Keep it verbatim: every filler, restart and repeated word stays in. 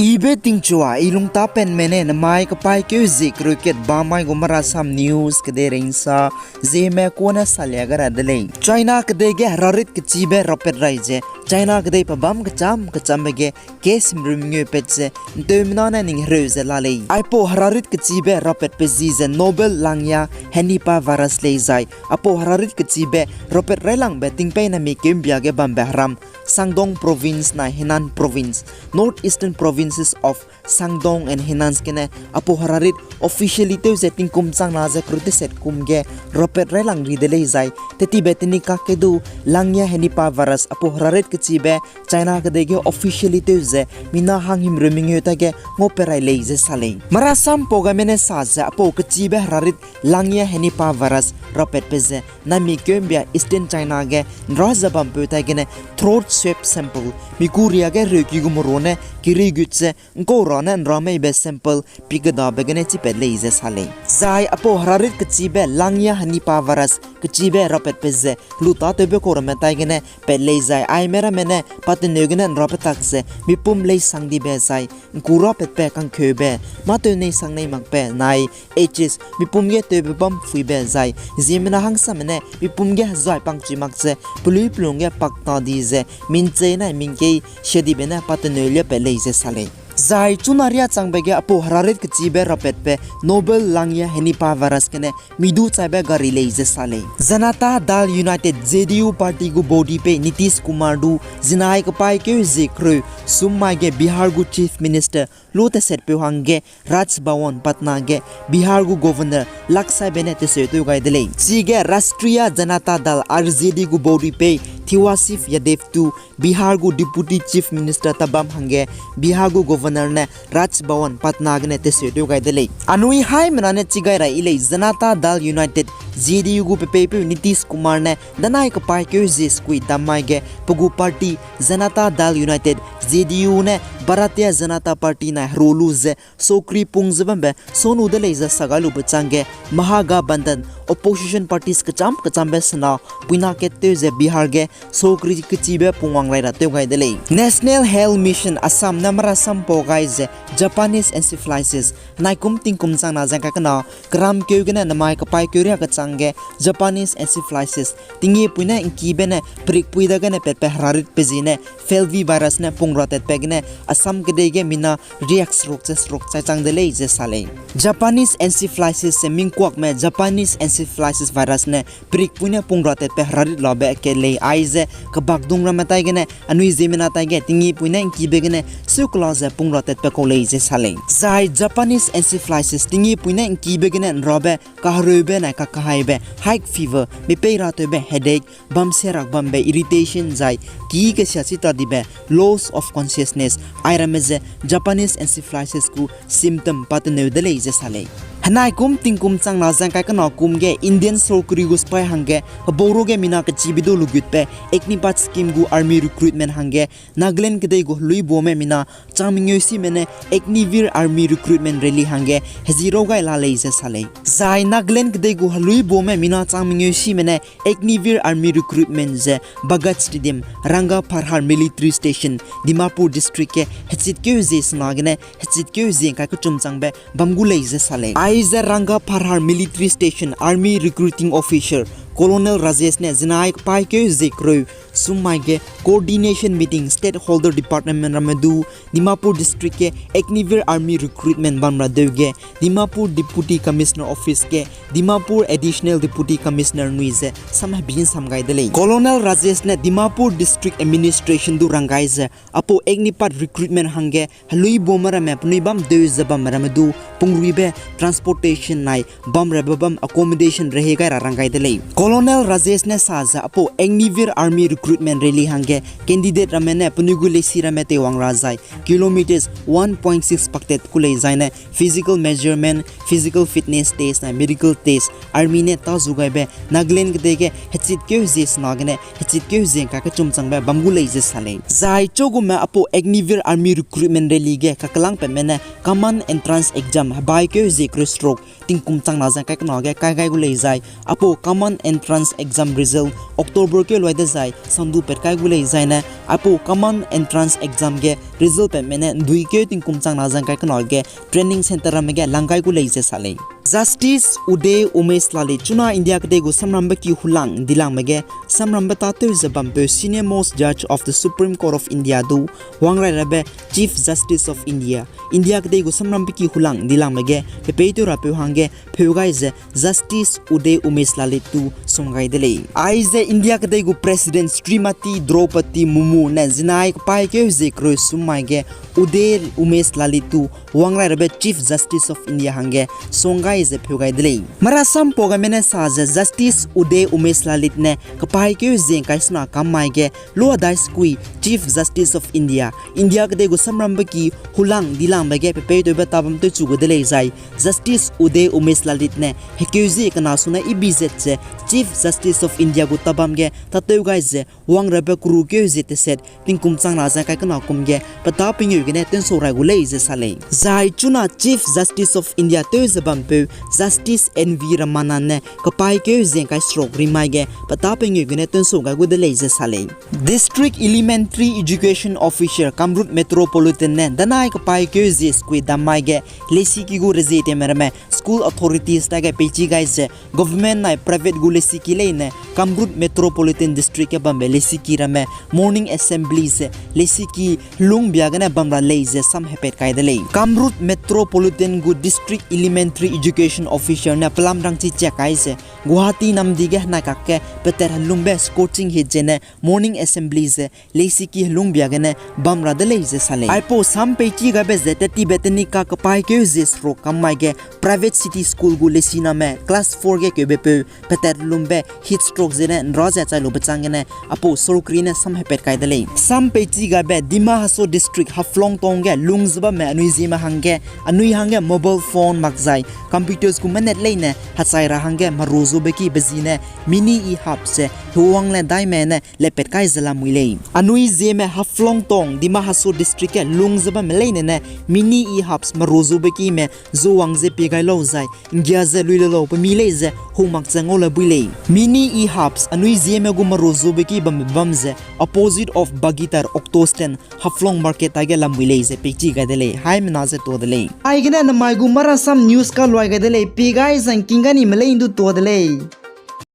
Ibe tingchua, i lungtapenme ne namai kepaîkeu zie kereu kat bamai gu Marasam News kedei reinsa, Zeme kune salia ga ra de lei. China kedei ge herarit kechibe rapet rai ze, China kedei pebâm kechâm kechâmbe ge case himreu mengeu pat ze, nteumena ne ning hereu ze la lei. Aipau herarit kechibe rapetbe zi ze novel Langya henipavirus lei zai, aipau herarit kechibe rapet railangbe tingpeî nami keumbia ge bambe heram, Shandong Province nai Henan Province, North Eastern provinces of Shandong and Henan gene aipau herarit officially tew ze tingkum changna ze kereu teset kum ge rapet railang ri de lei zai, tetibe tenikak ke du Langya henipavirus aipau herarit kechibe China kedei ge officially tew ze mina hang himreu mengeu ta ge ngaupat rai lei ze sa lei. Marasam pau gaime ne sa ze aipau kechibe herarit Langya henipavirus rapetbe ze nami keumbia Eastern China ge nra ze bampeu ta gene throat swab sample, mikuria ge reuki gu meru ne kirigut ze nkau ra ne nra meibe sample pi kedabe gene chipat lei ze sa lei. Zai aipau herarit kechibe Langya henipavirus kechibe rapetbe ze lu tâtewbe kau ramme tai gene pat lei zai aime ramme ne pateneu gene nra petak ze mipum leisang dibe zai nku rapetbe kangkeube, mâtew neisang nei makbe nai H S mipum ge tewbe bam phuibe zai ziemmena hangsame ne mipum ge hezai pangchui mak ze pelui pelung ge pak ta di ze minchei nai mingkei siadibe ne pateneu liapat lei ze sa lei. Zai chuna riâ changbe ge aipau herarit kechibe rapetbe novel Langya henipavirus gene mi du chaibe gari lei ze sa lei. Janata Dal United, J D U party gu body pei Nitish Kumar du zinai kepaîkeu zie kereu sum mai ge Bihar gu Chief Minister lu tesetpeu hangge Raj Bhavan Patna ge Bihar gu Governor laksaibe ne teseu tew gai de lei. Chige Rashtriya Janata Dal, R J D gu body pei Tejashwi Yadav tu Bihar gu Deputy Chief Minister tabam hangge Bihar gu Governor ne Raj Bhavan Patna gene teseu tew gai de lei. Anui haimena ne chi gai ra yi lei, Janata Dal United, J D U gu pepeipeu Nitish Kumar ne danai kepaîkeu zie sekui dam mai ge pe gu party Janata Dal United, J D U ne Bharatiya Janata Party nai heru lu ze sokri pung ze bambe sonu de lei ze sa gai lube changge Maha Gathbandhan opposition parties kechâm kechâmbe sena puina kat tew ze Bihar ge sokri kechibe pungwang rai ra tew gai de lei. National Health Mission Assam ne marasam pau gai ze Japanese encephalitis, naikum tingkum changna zengkai kena keram keu gene namai kepaîkeu riâ kechangge Japanese encephalitis tingyipui ne ngkibe ne perikpui dagene patbe heraritbe ziene flavivirus ne pung ra tatbe gene Assam kedei ge mina riak seruk ze seruk chai chang de lei ze sa lei. Japanese encephalitis ze mingkuakme Japanese encephalitis virus ne perikpui ne pung ra tatbe herarit labe kat lei, aize kebakdung ramme tai gene anui ziemmena tai ge tingyipui ne ngkibe gene seukela ze pung ra tatbe kau lei ze sa lei. Zai Japanese encephalitis tingyipui ne ngkibe gene nrabe kahereube nai kakahaibe, high fever, mipei ratewbe, headache, bam serak bambe, irritation zai ki kesia chi ta dibe, loss of consciousness, airamme ze Japanese encephalitis gu symptom pateneu de lei ze sa lei. Henaikum tingkum changna zengkai kena kum ge Indian sorkari gu sipai hangge hebau ruge mina kechibe du lugutbe Agnipath scheme gu army recruitment hangge Nagaland kedei gu heluibuame mina chang mengeu sime ne Agniveer Army Recruitment Rally hangge hezi rau gai la lei ze sa lei. Zai Nagaland kedei gu heluibuame mina chang mengeu sime ne Agniveer Army Recruitment ze Bhagat Stadium, Ranga Pharhar Military Station, Dimapur District ge hechitkeu zie sena gene hechitkeu zie ngkai kechum changbe bam gu lei ze sa lei. Aize Ranga Pharhar Military Station Army Recruiting Officer Colonel Rajesh ne zinai kepaîkeu zie kereu sum mai ge coordination meeting stakeholder department ramme du Dimapur District ge Agniveer Army Recruitment bam ra deu ge Dimapur Deputy Commissioner Office ge Dimapur Additional Deputy Commissioner nui ze samhebi nsam gai de lei. Colonel Rajesh ne Dimapur District Administration du rang gai ze aipau Agnipath recruitment hangge heluibuame ramme penui bam deu ze bamme ramme du pungruibe transportation nai bamrabe bam accommodation rehei gai ra rang gai de lei. Colonel Rajesh ne sa ze aipau Agniveer Army Recruitment Rally hangge candidate ramme ne penui gu leisi ramme teiwang ra zai kilometres one point six paktat ku lei zaine physical measurement, physical fitness test nai medical test, army ne tâ zu gaibe Nagaland kedei ge hechitkeu zie sena gene hechitkeu zie ngkai kechum changbe bam gu lei ze sa lei. Zai chugume aipau Agniveer Army Recruitment Rally ge kakelangpatme ne common entrance exam hebaikeu zie kereu seruk tingkum changna ze ngkai kena ge kai gai gu lei zai aipau common entrance exam result October keu lui dezai sandu pat kai gu lei zaine Aipau Common Entrance Exam ge result patme ne nduikeu tingkum chang na zeng kai kena ge training centre ramme ge lang gai gu lei ze sa lei. Justice Uday Umesh Lalit chuna India kedei gu samrambe ki hulang dilangbe ge samrambe tâtew ze bampeu senior most judge of the Supreme Court of India du wangrai rabe Chief Justice of India, India kedei gu samrambe ki hulang dilangbe ge pepeitew rapeu hangge pheu gai ze Justice Uday Umesh Lalit tu sung gai de lei. Aize India kedei gu President Srimati Droupadi Murmu ne zinai kepaîkeu zie kereu sum mai ge Uday Umesh Lalit tu wangrai rabe Chief Justice of India hangge sung gai ze pheu gai de lei. Marasam pau gaime ne sa ze Justice Uday Umesh Lalit ne kepaîkeu zie ngkai sena kam mai ge lua dai sekui Chief Justice of India, India kedei gu samrambe ki hulang dilangbe ge pepeitewbe tabam tewchu gu de lei zai Justice Uday Umesh Lalit ne hekeu zie kena sune ibi zet ze Chief Justice of India gu tabam ge tâtew gai ze wangrabe kerukeu zie teset tingkum chang na zeng kai kena kum ge petâ pengeu gene tewnsau rai gu lei ze sa lei. Zai chuna Chief Justice of India tew ze bampeu Justice N V Ramana ne kepaîkeu zie ngkai seruk rimai ge petâ pengeu gene tewnsau gai gu de lei ze sa lei. District Elementary Education Officer Kamrup Metropolitan ne danai kepaîkeu zie sekui dam mai ge lesiki gu rezietewme ramme school authorities dage peichi gai ze government nai private gu lesiki leine Kamrup Metropolitan District ge bambe lesiki ramme morning assembly ze lesiki helungbia gene bam ra lei ze samhepat kai de lei. Kamrup Metropolitan gu District Elementary Education Officer ne pelam rangchi chiak kai ze Guwahati namdi ge henai kakge petat helungbe scorching heat zene morning assembly ze lesiki helungbia gene bam ra de lei ze sa lei. Aipau sam peichi gaibe ze tettibe tenika kepaîkeu zie seruk kam mai ge private city school gu lesiname class four ge keubepeu petat helungbe heat stroke zene nra ze chai lube chang gene aipau sorkari ne samhepat kai de lei. Sam peichi gaibe Dima Hasao District Haflong Town ge lung ze bamme anui zieme hangge, anui hangge mobile phone mak zai computers gu menet leine hechai ra hangge maru zube ki bezine mini e-hubs ze hewang le daime ne lepat kai ze lamui lei. Anui zieme Haflong Town, Dima Hasao District ge lung ze bamme leine ne mini e-hubs maru zube kime zuwang ze pie gai lau zai nggia ze lui le lau pe mi lei ze hungmak ze ngau le bui lei. Mini e-hubs anui zieme gu maru zube ki bambe bam ze opposite of Bagitar Auto Stand, Haflong Market aige lamui lei ze peichi gai de lei, haimena ze tuâ de lei. Aigene namai gu Marasam News kaluai gai de lei, pie gai zangking ga nime lei ndu tuâ de lei.